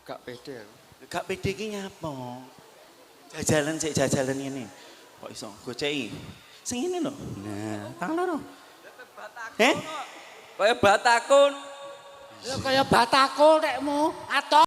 Gak pede aku. Gak pede ki nyapa? Jajalan sik, jajalan ngene. Kok iso goceki? Sing ngene lho. Nah, tangan loro. Eh? Kaya batako. Lho, kaya batako rekmu, ato.